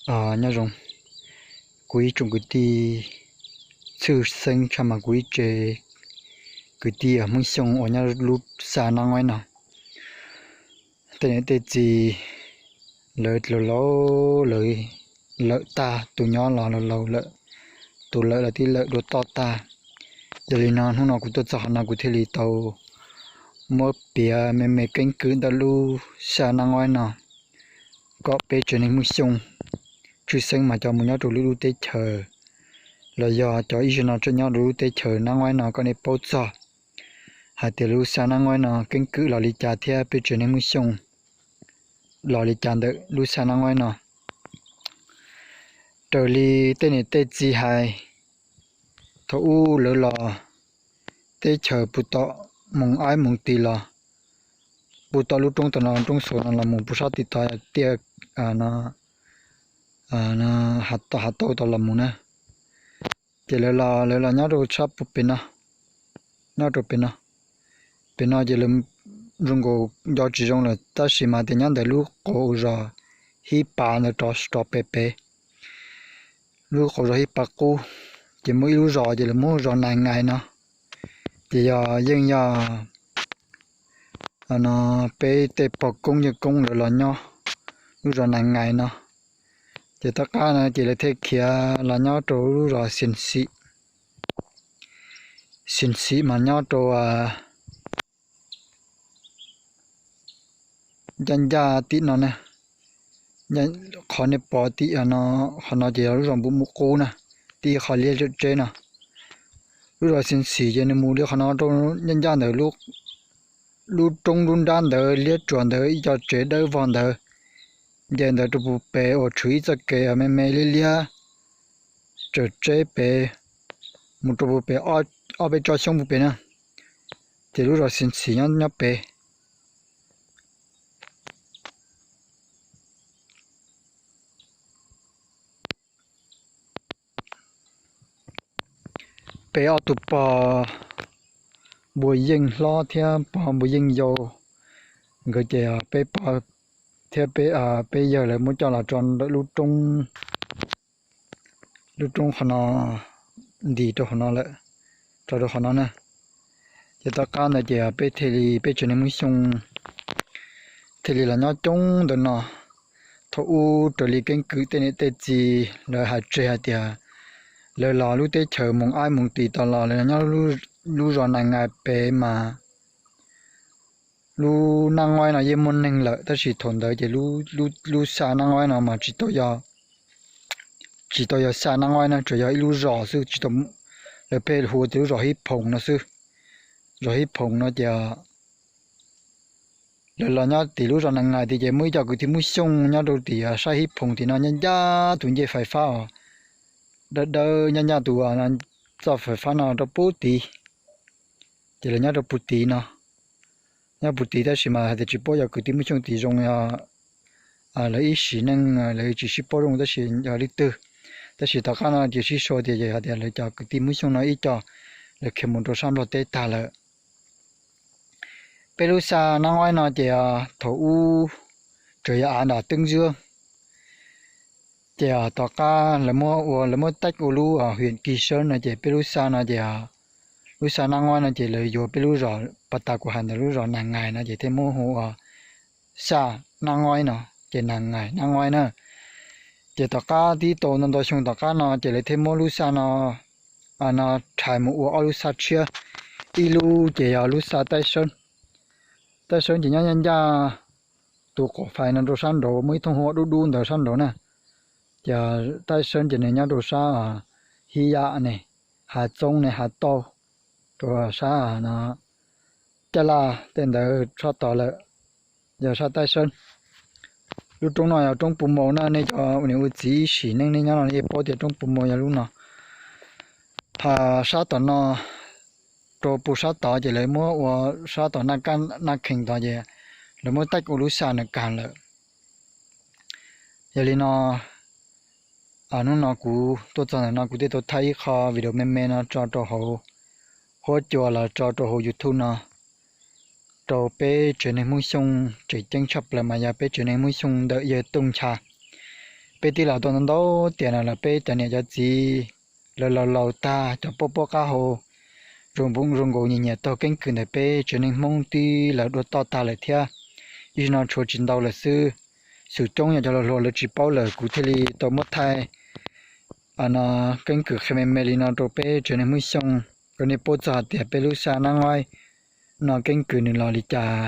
Nyob zoo kuv ib tsoom kwv tij tshwj xeeb tshaj mas kuv ib tse kwv tij Hmoob Xyooj uas nyob lub xa Nab Nguaib no. Tej niam tej txiv lawv laus laus lawm, lawm tag, tus nyob los laus laus lawm, tus lawm los twb lawm dua toj tag. Yog li no hnub no kuv tuaj txog qhov no kuv thiaj li tau muab piav me me keeb kwm ntawm lub xa Nab Nguaib no kom peb tsev neeg Hmoob Xyooj tshwj xeeb mas cov mus nyob rau lwm lub teb chaws los yog cov ib zaug no tseem nyob rau lub teb chaws Nab Nguaib no kom nej paub txog hais tias lub xa Nab Nguaib no keeb kwm los li cas thiab peb tsev neeg Hmoob Xyooj los li cas ntawm lub xa Nab Nguaib no. Raws li tej niam tej txiv hais, thaum ub lawv los teb chaws puag tom Moos Aib Moos Tis los puag tom lub roob tom no, roob Xuas no los mus puag sab tim tod tiaj no, Hav Tauj tod los mus na. Ces lawv los, lawv los nyob rau sab pem no, nyob rau pem no. Pem no ces lawv zoo nkaus nco tsis zoo lawm tab sis mas tias nyob ntawm lub qauv zos Hib Pas ntawd rov pem pem, lub qauv zos Hib Pas qub, ces muaj ib lub zos ces lawv muab zos Nais Ngais no. Ces yog yeej yog no peb tej pog koob yawg koob lawv los nyob lub zos Nais Ngais no. Ces tom qab no ces lawv thiaj khiav los nyob rau lub zos Xis Xim, Xis Xim mas nyob rau ncaj ncaj tim no na. Qhov nej pom tim no, qhov no ces yog lub zos Npus Mus Qub na, tim qhov liab tseb no. Lub zos Xis Xim ces nws mus li qhov no rau ncaj ncaj ntawd, lub roob lub nrab ntawd liab tsuas ntawd ib co tsev dawb vog ntawd, nce ntawd rau puag pem uas tshwm ib txoj kev me me liab liab tsawm tseb pem mus rau puag pem ob peb tsob xyoob puag pem na. Ces lub zos Xis Xim nyob nyob pem. Peb ob tug pog Npua Yeej Hlob thiab pog Npua Yeej Yau, nkawd ces peb pog thiab peb yawg lawv muab coj los tso ntawm lub roob qhov no, ntis rau qhov no lawm, tso rau qhov no na. Ces tom qab ntawd ces peb thiaj li, peb tsev neeg Hmoob Xyooj thiaj li los nyob coob ntawm no. Thaum ub raws li keeb kwm tej niam tej txiv lawv hais tseg hais tias lawv los lub teb chaws Moos Aib Moos Tis tod los lawv nyob lub zos Nais Ngais pem mas lub Nab Nguaib no yeej muaj neeg lawm tab sis thaum ntawd ces lub xa Nab Nguaib no mas tsis tau yog, tsis tau yog xa Nab Nguaib na, tsuas yog ib lub zos xwb, tsis tau, lawv pheej hu tias lub zos Hib Phoom no xwb. Zos Hib Phoom no ces lawv los nyob tim lub zos Nais Ngais tid ces muaj ib co kwv tij Hmoob Xyooj nyob rau tim sab Hib Phoom tim no ncaj ncaj tus ncej fais fab os, dawb dawb ncaj ncaj tus txoj fais fab no rau puag tid. Ces lawv nyob rau puag tid no, nyob puag tid tab sis mas hais tias tsis paub yog kwv tij Hmoob Xyooj tim zoo, lawv ib sim neej lawv tsis sib paub zoo tab sis yog leej twg. Tab sis tom qab no ces sib sau tias hais tias lawv cov kwv tij Hmoob Xyooj no ib co lawv khiav mus rau sab Nplog teb tag lawm. Peb lub xa Nab Nguaib no ces thaum ub tsuas yog av nram Teeb Zuab, ces tom qab lawv muab ua, lawv muab taij ua lub hwm Kis Sawb no ces peb lub xa no ces, lub xa Nab Nguaib no ces lawv yuav peb lub zos pas tas kuv hais ntawd lub zos Nais Ngais no ces thiaj muab hu ua xa Nab Nguaib no, ces Nais Ngais Nab Nguaib na. Ces tom qab tib tau ntau ntau xyoo tom qab no ces lawv thiaj muab lub xa no, no rhais mus ua ob lub xa tshiab. Ib lub ces yog lub xa Taij Sawb, Taij Sawb ces nyob ncaj ncaj tus qaum fais no rau sab nraud, muaj ib thooj huab dub dub ntawd sab nraud na. Ces Taij Sawb ces nws nyob rau sab Hib Yam ne, Hav Txoob ne, Hav Tauj, rau sab no Caj Laj tej ntawd sab tod lawm, yog sab Taij Sawb. Lub roob no yog roob Pus Maus na, nej cov ua niam ua txiv ib sim neej nej nyob no nej yeej paub tias roob Pus Maus yog lub no. Ho sab tom no, rau puag sab tod ces lawv muab ua, sab tom Naj Khees tod ces lawv muab taij ua lub xa Nais Kas lawm. Yog li no, hnub no kuv tuaj txog ntawm no kuv thiaj tau thaij ib qho video me me no tso rau hauv huab cua los tso rau hauv YouTube no rau peb tsev neeg Hmoob Xyooj, tseem ceeb tshaj plaws mas yog peb tsev neeg Hmoob Xyooj ntawm yawg Tooj Ncha, Peb tij laug tuaj ntau ntau tiam no los peb cov niam cov txiv lawv laus laus tag, cov poj poj qab hau zoo npoo zoo nkaus nyias nyias taug keeb kwm ntawm peb tsev neeg Hmoob twb lawv dua toj tag lawm thiab. Ib zaug no tshuav tsis ntau lawm xwb. Xum coob yog cov hluas hluas lawv tsis paub lawm, kuv thiaj li tau muab thaij no keeb kwm qhia me me li no rau peb tsev neeg Hmoob Xyooj, kom nej paub txog hais tias peb lub sab Nab Ngoib no keeb kwm nws los li cas.